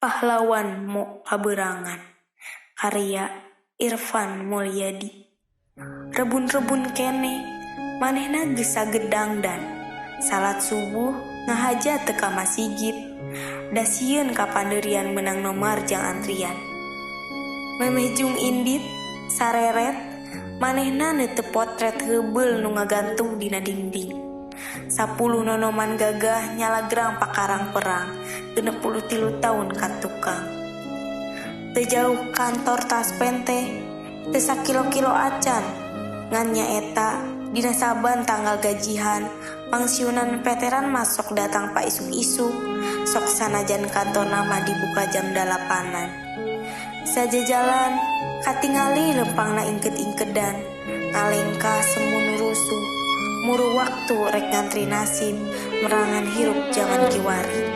Pahlawan Mo Kabeurangan karya Irfan Mulyadi. Rebun-rebun keneh manehna geus sagedangdan, salat subuh ngahaja teu ka masigit, da sieun kapandeurian meunang nomar jang antrian. Memeh jung indit, sareret, manehna neuteup potret heubeul nu ngagantung dina dinding. 10 nonoman gagah nyalagrang pakarang perang, 63 taun ka tukang. Teu jauh kantor taspen teh, teu sakilo-kilo acan, ngan nyaeta dina saban tanggal gajihan, pangsiunan veteran mah sok datang paisuk-isuk, sok sanajan kantorna mah dibuka jam 8-an. Sajajalan, katingali lempangna ingked-ingkedan, ngalengkah semu nu rusuh, muru waktu rek ngantri nasib, merangan hirup jaman kiwari.